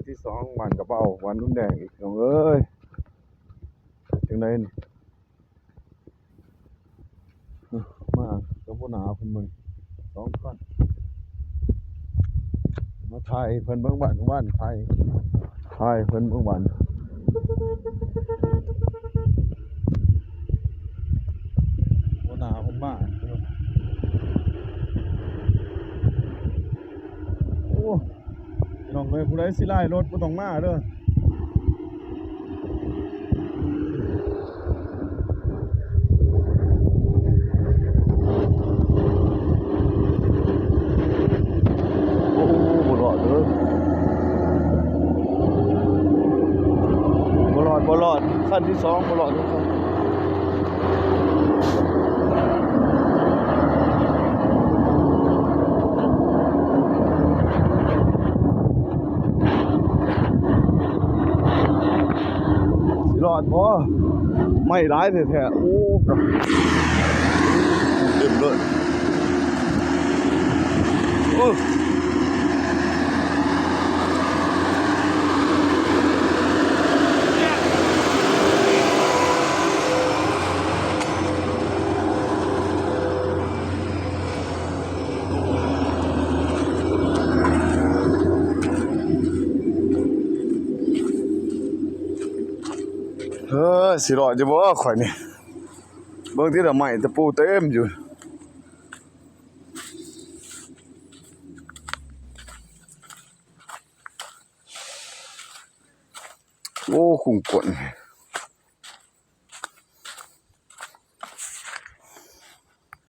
ທີສອງ ບ້ານກະເບົາ ບ້ານລຸນແດງອີກ ພີ່ນ້ອງເອີຍ ຈັ່ງໃດນີ້ ມາກັບຫົວໜ້າເພິ່ນມື້ນີ້ສອງຄົນ ມາຖ່າຍເພິ່ນເບິ່ງບ້ານ ບ້ານ ຖ່າຍ ຖ່າຍເພິ່ນເບິ່ງບ້ານ ຫົວໜ້າເພິ່ນມາ ໂອ້ ພີ່ນ້ອງເອີຍ ຜູ້ໃດຊິລາຍລົດບໍ່ຕ້ອງມາເດີ ໂອ້ ບໍ່ລອດເດີ ບໍ່ລອດ ບໍ່ລອດ ຄັນທີສອງບໍ່ລອດ ຊິລອດບໍ່? ໄມ້ຫຼາຍແທ້ໆ ໂອ້ ເຕັມເລີຍ ໂອ້. ເອີ ຊິລອດຢູ່ບໍ່ຂ້ອຍນີ້? ເບິ່ງຕິລະ ໄມ້ຕະປູເຕັມຢູ່ ໂອ້ ຄຸງກົ້ນ.